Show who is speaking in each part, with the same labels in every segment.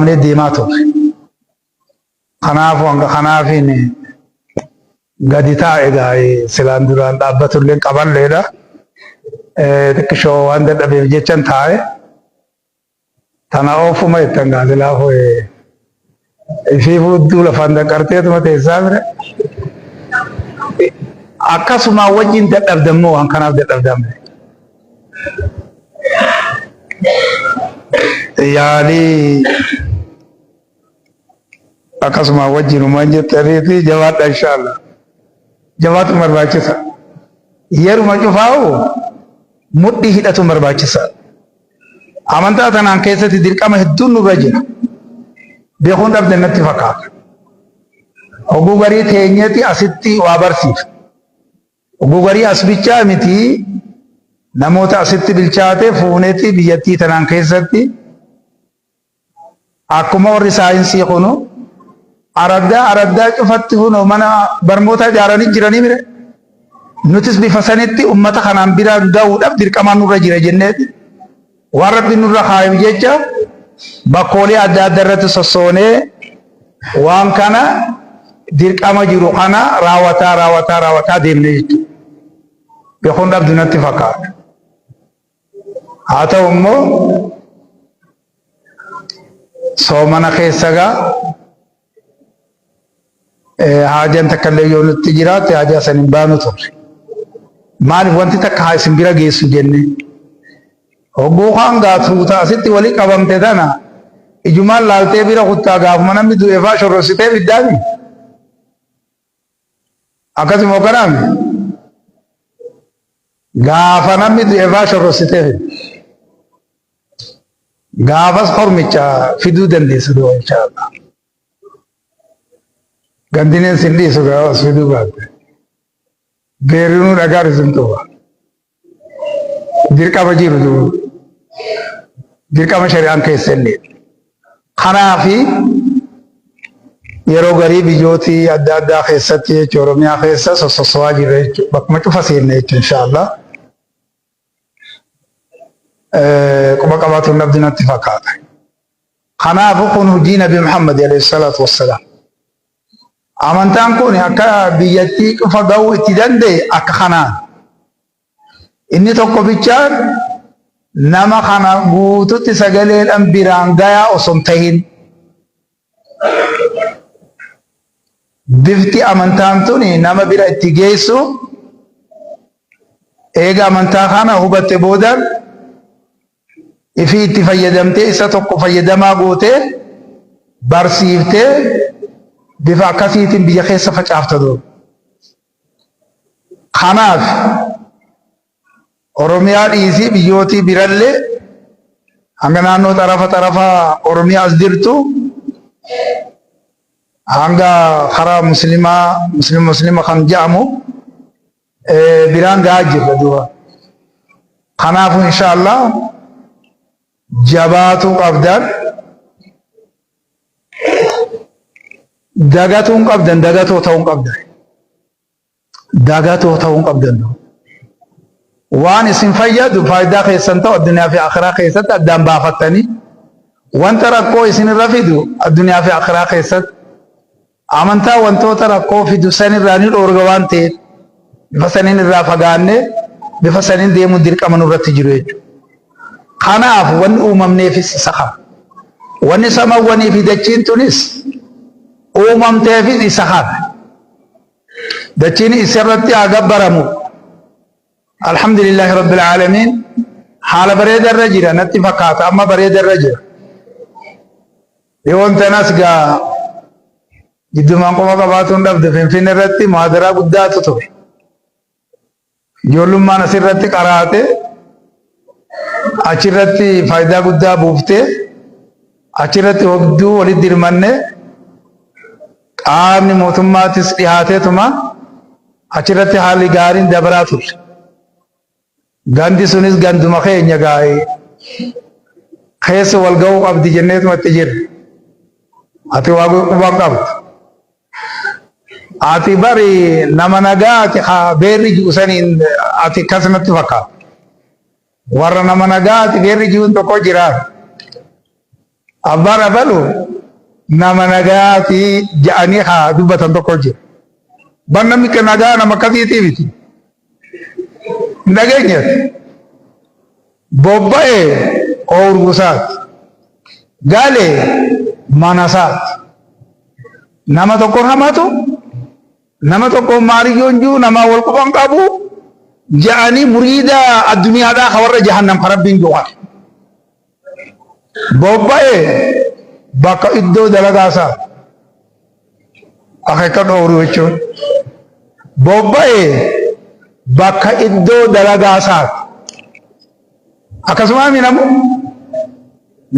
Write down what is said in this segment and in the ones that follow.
Speaker 1: qabnee deemaa turre. Kanaafuu hanga kanaafiin gadi taa'e gaa silaan duraan dhaabbatullee qaballeedha. Xiqqishoo waan dadhabeef jechan taa'e. Tana oofuma jettan gaa silaafuu ifii fuudduu lafaan danqarteetuma teessaa bire. Akkasuma wajjin dadhabdammoo waan kanaaf dadhabdamne. Yaalii akkasuma wajjinumaan jettaniiti jabaadha inshaallah. Jabaatu barbaachisa. Yeruma cufaa'u mudhii hidhatu barbaachisa. Amantaa tanaan keessatti dirqama hedduun nurra jira. Beekuun dhabde natti fakkaata. Oguu garii teenyeeti asitti waa barsiifna. Oguu garii as bichaa miti namoota asitti bilchaate fuuneeti biyyattii tanaan keessatti Akkuma warri saayinsii kunu araddaa araddaa cufatti kunoo mana barnootaa ijaaranii jiranii mire. Nutis bifa sanitti ummata kanaan biraan gahuudhaaf dirqamaan nurra jira jenneeti. Waan Rabbiin nurra kaayuuf jecha bakkoolee adda adda irratti sossoonee waan kana dirqama jiru kana raawwataa raawwataa raawwataa deemne jechuudha. Beekuun dhabdu natti fakkaata. Haa ta'u immoo soomana keessa gaa haajaan takka illee yoo nutti jiraatte haajaa san hin baanu turre. Maaliif wanti takka haa isin bira geessu jenne. Hogguu kaan gaa tuuta asitti wali qabamte tana ijumaan laaltee bira kuttaa gaafuma namni du'e faa shorrossitee fiddaami. Akkasuma hogganaami. Gaafa namni du'e faa shorrossitee fidda. Gaafas hormicha fiduu dandeessa du'a inshaallah. Gandineen sin dhiisu gaafas fiduu baatte. Beerinuu dhagaan isin tufa. Dirqama jiru duuba. Dirqama shari'aan keessa illee. Kanaafi yeroo garii biyyooti adda addaa keessatti jechuun Oromiyaa keessa sossosso'aa jirra jechuudha. Bakkuma cufa seenne jechuudha inshaallah. Quba qabaatuun dhabdi natti fakkaata. Kanaafuu kun hojii Nabi Muhammad alayhi salaatu wassalaam. Amantaan kun akka biyyattii cufa ga'uu itti danda'e akka kanaan. Inni tokko bichaan nama kana guututti sagaleedhaan biraan gayaa osoo hin tahin bifti amantaan tuni nama bira itti geessu eega amantaa kana hubatte boodaan ifii itti fayyadamtee isa tokko fayyadamaa gootee barsiiftee bifa akkasiitiin biyya keessa facaafta duuba. Kanaaf Oromiyaa dhiisii biyyootii birallee hanga naannoo xarafa xarafa Oromiyaa as jirtu hanga karaa muslimaa muslima muslima kan jedhamu biraan gahaa jirra duuba. Kanaafuu inshaallah jabaatuu qabdan. Dagatuu hin qabdan, dagatoo ta'uu hin qabdan. Dagatoo ta'uu hin qabdan. Waan isin fayyadu faayidaa keessan ta'u addunyaa fi akhiraa keessatti addaan baafattanii wanta rakkoo isin irra fidu addunyaa fi akhiraa keessatti amantaa wantoota rakkoo fidu san irraa ni dhoorga waan ta'eef bifa saniin irraa fagaannee bifa saniin deemuun dirqama nurratti jiru jechuudha. Kanaaf wanni uumamneefis isa kana. Wanni samawwanii fi dachiin tunis uumamteefis isa kana. Dachiin isa irratti haa gabbaramu. Alhamdulillahi Rabbil Aalamiin haala bareeda irra jira natti fakkaata amma bareeda irra jira. Dhiyoon tanas gaa jiddumaan quba qabaatuun dhabde Finfinnee irratti muhaadaraa guddaatu ture. Ijoollummaan asirratti qaraate achirratti faayidaa guddaa buuftee achirratti hobduu walitti dirmanne qaamni mootummaatis dhihaateetuma achirratti haalli gaariin dabaraa turre. Gandi sunis ganduma keenya gaa'ee keessa wal ga'uu qabdi jenneetuma itti jirra. Ati waa quban qabdu. Ati bari nama nagaati haa beerri ji'u saniin ati akkas natti fakkaata. Warra nama nagaati beerri ji'uun tokko jira. Abbaan abalu nama nagaati ja'anii haa dubbatan tokko jira. Bar namni nagaa nama akkasiitii miti. Hin dhageenyeef. Bobba'e ooyruusaati. Gale manasaati. Nama tokkoon hamatu, nama tokkoon maariyyoon jiru, namaa wal quban qabu ja'anii muriida addunyaadhaa ka warra jahannam ka Rabbiin jiru kana. Bobba'e bakka iddoo dalagaa isaa akeeka dhoowru jechuun bobba'e bakka iddoo dalagaa isaati. Akkasuma minamu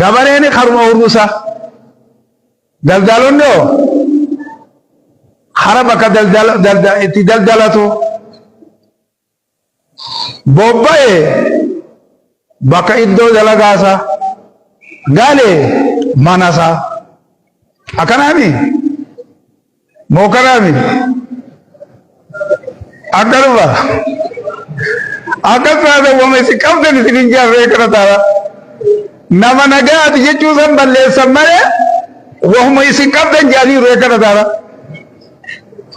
Speaker 1: gabareen karuma ooyruu isaa daldalonni hoo hara bakka daldala itti daldalatu bobba'e bakka iddoo dalagaa isaa gale mana isaa akkanaami moo kanaami akkanuma akkas taate wama isin qabdan isin hin jaarree kana taana nama nagaati jechuu san balleessan malee wahuma isin qabdan jaaniiru akkana taana.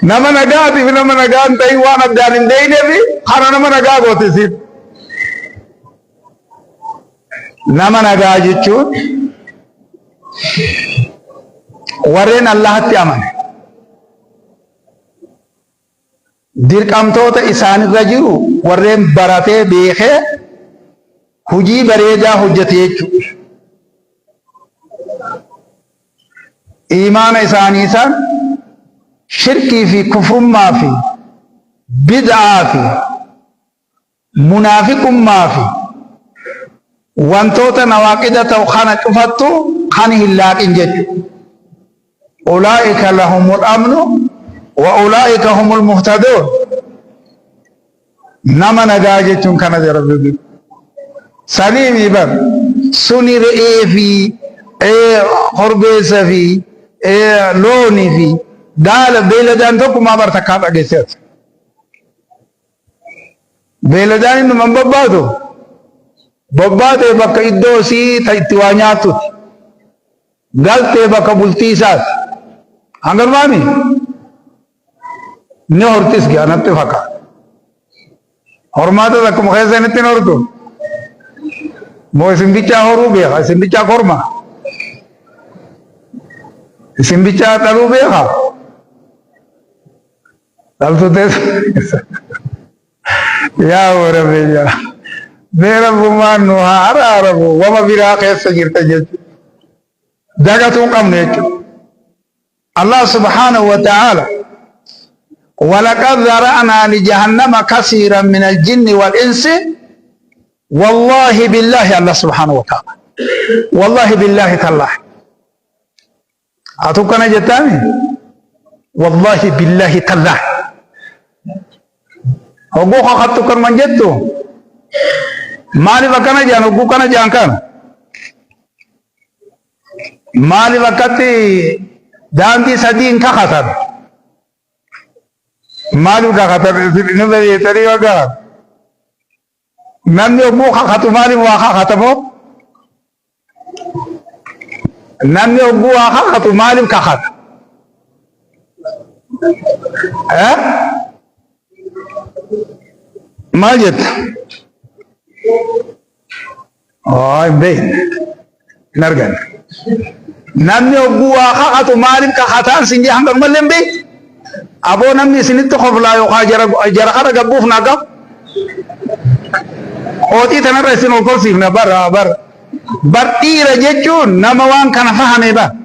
Speaker 1: Nama nagaati fi nama nagaa hin ta'in waan addaan hin beekneef kana nama nagaa goote isiin. Nama nagaa jechuun warreen Allahatti amane dirqamtoota isaanirra jiru warreen baratee beekee hojii bareedaa hojjete jechuudha. Iimaana isaanii san shirkii fi kufrummaa fi bid'aa fi munaafiqummaa fi wantoota nawaaqida ta'u kana cufattu kan hin laaqin jechuudha. Ulaa'ika lahumul amnu wa ulaa'ika humul muhtaduun. Nama nagaa jechuun kana jedha Rabbiin. Saniimi bar suni re'ee fi korbeessa fi loonii fi gaala beeyladaan tokkumaa bar takkaa dhageesse ati. Beeyladaan inni man bobbaatu bobbaatee bakka iddoo isii ta itti waa nyaattuti. Galtee bakka bultii isaati. Hanganumaami? Ni hortis gaa natti fakkaata. Hormaatas akkuma keessanitti hin hortu. Moo isin bichaa horuu beeka? Isin bichaa korma? Isin bichaa dhaluu beeka? Dhaltuu teessa. Yaa warabiyya. Mee rabbummaan nu haa araaramu wama biraa keessa jirta jechuudha. Dagatuu hin qabnu jechuudha. Allah subhaanahu wa ta'ala walaqad zara'naa lijahannama kasiiran min aljinni wal insi wallaahi billaahi Allah subhaanahu wa ta'ala wallaahi billaahi tallaahi atu kana jettaami wallaahi billaahi tallaahi hogguu kakattu kanuman jettu maaliif akkana jedhan hogguu kana jedhan kana Maaliif akkatti daandii sadiin kakatan? Maaliif kakatan? Isin ni beektanii wagaa? Namni yommuu kakatu maaliif waa kakatamoo? Namni yommuu waa kakatu maaliif kakata? Eh? Maal jetta? Oo hin beekne. Hin arganne. Namni hogguu waa kakatu maaliif kakataan sin jee hanga dhumallee hin beekne. Aboo namni isinitti koflaa yookaan jara jara kana gabbuuf naa qabu. Qooxii tanarra isin ol korsiifna bara bara. Bar dhiira jechuun nama waan kana fahame bara.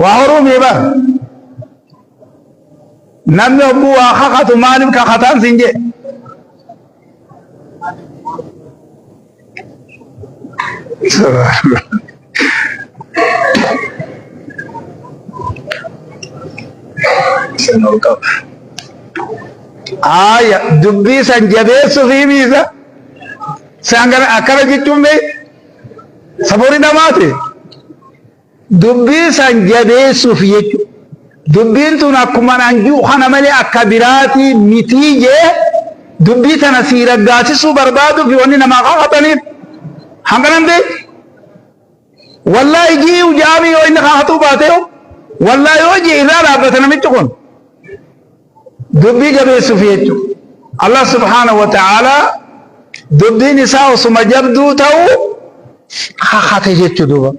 Speaker 1: Waa horuu bara. Namni hogguu waa kakatu maaliif kakataan sin jee. Aaya dubbii san jabeessu fi miisa san kana akkana jechuun bee saboori dhamaate. Dubbii san jabeessuuf jechu. Dubbiin tun akkuma an ji'u kana malee akka biraatii mitii jee dubbii tana sii raggaasisuu barbaaduuf wanni namaa kakataniif. Hangana hin beektu. Wallaahi ji'u ja'amii yoo inni kaafatuu baate yoo wallaahi yoo ji'e irraa dhaabbata namichi kun dubbii jabeessuuf jechuudha. Allah subhaanahu wa ta'ala dubbiin isaa osuma jabduu ta'u kakate jechuudha duuba.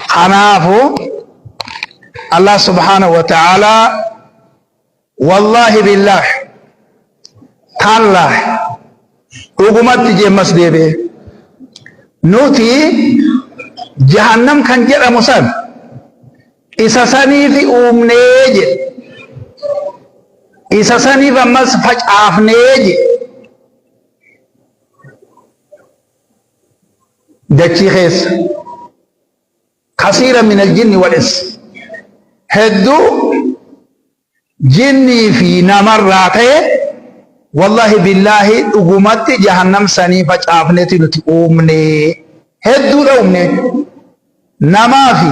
Speaker 1: Kanaafu Allah subhaanahu wa ta'ala wallaahi billaah tallaah dhugumatti jeemmas deebi'e nuti jahannam kan jedhamu san Isa saniifi uumnee jedhe. Isa saniif ammas facaafnee jedhe. Dachii keessa. Kasiira min aljinni wal ins. Hedduu Jinnii fi namarraa ta'e wallahi billaahi dhugumatti jahannam sanii facaafneti nuti uumne hedduudha uumne namaa fi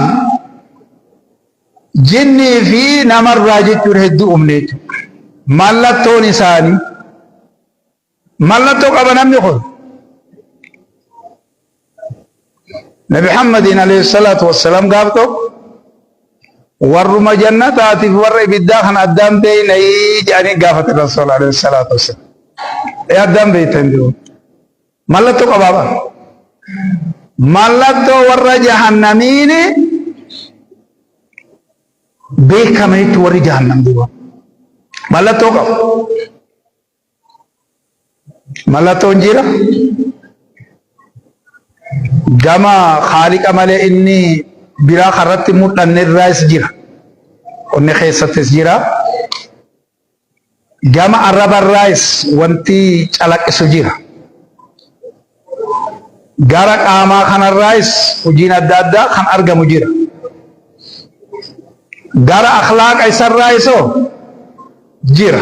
Speaker 1: jinnii fi namarraa jechuun hedduu uumne jechuudha. Mallattoon isaanii Mallattoo qaba namni kun. Nabi Muhammadiin alayhi salaatu wassalaam gaaf tokko warruma jannataatiif warra ibiddaa kan addaan beeynayii jedhanii gaafate Rasuul alayhi salaatu wassalaam. Ee addaan beeytan jiru. Mallattoo qabaa bara. Mallattoo warra jahannamiini beekama jechuun warri jahannam duuba. Mallattoo qaba. Mallattoon jira. Gama Khaaliqa malee inni biraa karratti mul'anne irraas jira. Onni keessattis jira. Gama arraba irraas wanti calaqqisu jira. Gara qaamaa kanarraas hojiin adda addaa kan argamu jira. Gara akhlaaqa isarraas hoo jira.